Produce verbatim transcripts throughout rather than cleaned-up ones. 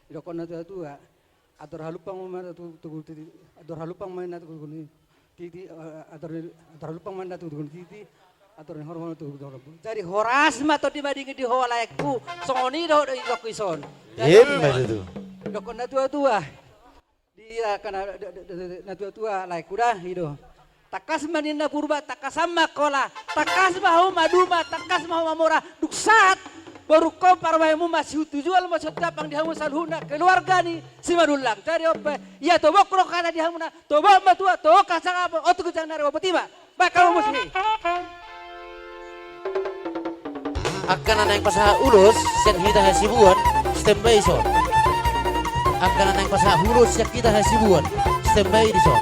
Didok na tua-tua, andor halumpang ma na tu-, tugu titi, andor halumpang ma na tugu ni titi, eh, andor, andor halumpang ma na tugu ni titi, andor ni horbo ma na tugu ni horbo. Jadi horas ma tondi madingin di ho laengku, songon i do, do, didok i son. Jadi, ima tutu. Didok na tua-tua. Di, ah, kan, ah, d-, d-, d-, na tua-tua laengku da, i do. Tangkas ma ninna Purba, tangkasan ma Angkola, tangkas ma hamu maduma, tangkas ma hamu mamora, dung sahat borungkon parumaenmuna, sihutujual ma sihutuampang di hamu saluhutna keluarga ni Simanullang. Jadi on pe, ia tobok do hata di hamuna, tobok ma tua, tobok hasangapon, otik ujang ni ari, boti ma. Bahen hamu musik i. Angka na naeng pasahat ulos sian hita Hasibuan, standby dison. Angka na naeng pasahat ulos sian hita Hasibuan, standby dison.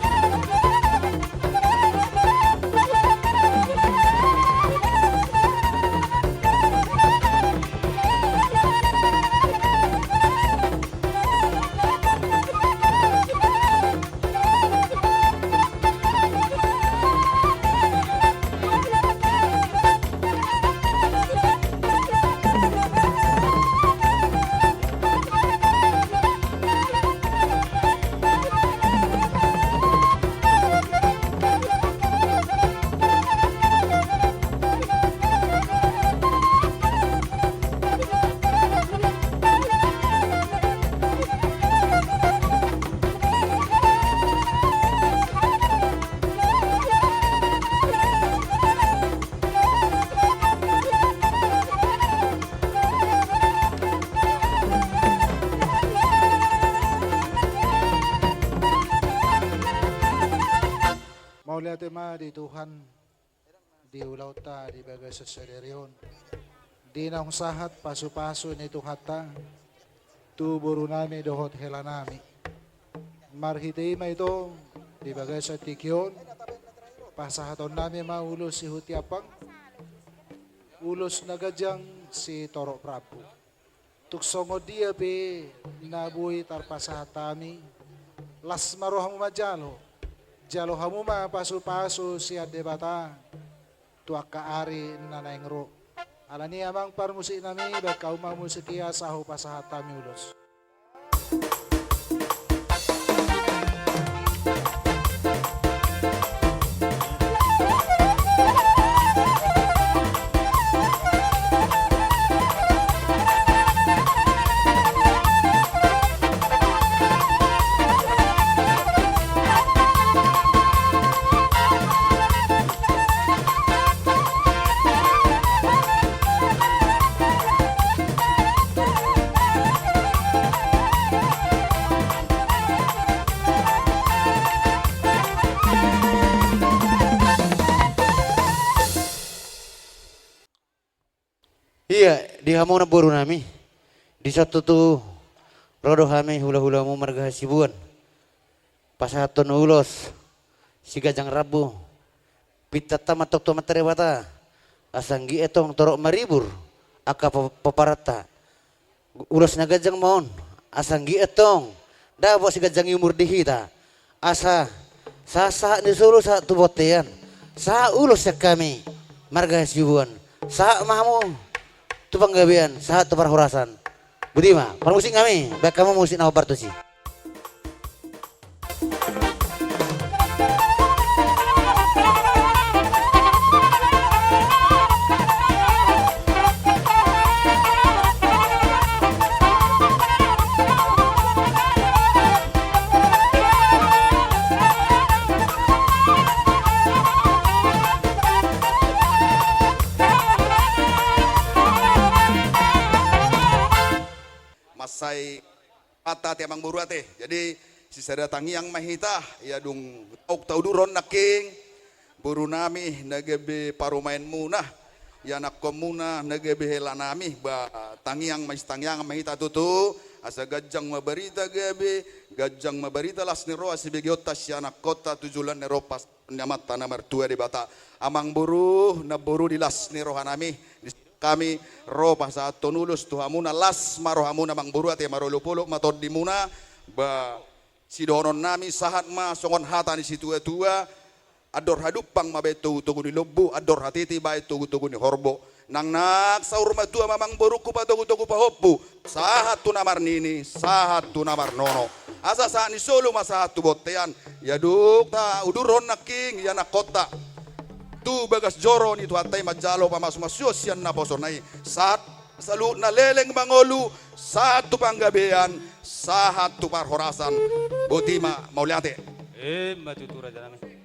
Mauliate ma di Tuhan di ulaonta di bagasan sadari on. Di naung sahat pasupasu ni Tuhanta tu borunami dohot helanami. Marhite i ma ito di bagasan tingki on, pasahatonnami ma ulos sihutuampang, ulos na ganjang sitorop rambu. Tung songon dia pe na boi tarpasahat hami, las ma rohamu manjalo, jalo hamu ma pasupasu sian Debata tu angka ari na naeng ro. Alani i amang parmusiknami, bahen hamu ma musik i asa hupasahat hami ulos. Ia, di hamu namborunami, dison tutu ro do hami hulahulamuna marga Hasibuan pasahathon ulos siganjang rambu. Pintanta ma antong tu Amanta Debata, asa anggiat antong torop maribur angka po-, pomparan ta. Ulos na ganjang ma on, asa anggiat antong dapot siganjang ni umur di hita. Asa sahat-sahat ni solu sahat tu bontean, sahat ulos sian hami marga Hasibuan, sahat ma hamu tu panggabean, sahat tu parhorasan. Boti ma, parmusiknami, bahen hamu musik na hombar tusi. Mansai mata ate amang boru ate. Jadi, sisada tangiang ma hita, ia dung tauk tauduron nangkin, borunami na gabe parumaenmuna, ianakkonmuna na gabe helanami, ba, tangiang ma, sitangiangan ma hita tutu, asa ganjang ma barita gabe, ganjang ma barita las ni roha sibegeonta sianakkonta tu joloan ni ari on, pas ni Amanta na martua Debata. Amang boru, namboru di las ni rohanami, di hami ro pasahathon ulos tu hamuna, las ma rohamuna amang boru ate, marolopolop ma tondimuna, ba, sidohononnami sahat ma songon hata ni situatua, andor halumpang ma baen togutogu ni lombu, andor hatiti baen togutogu ni horbo. Nang nang saur matua ma amang borungku patogu-togu pahompu, sahat tu na marnini, sahat tu na marnono. Asa sahat ni solu ma sahat tu bontean, ia dung taudurhon nangkin ianakhonta tu bagas joro ni Tuhanta i manjalo pamasumasuon sian naposona i. Sahat saluhutna leleng mangolu, sahat tu panggabean, sahat tu parhorasan. Boti ma, mauliate. Emma tutu raja nami.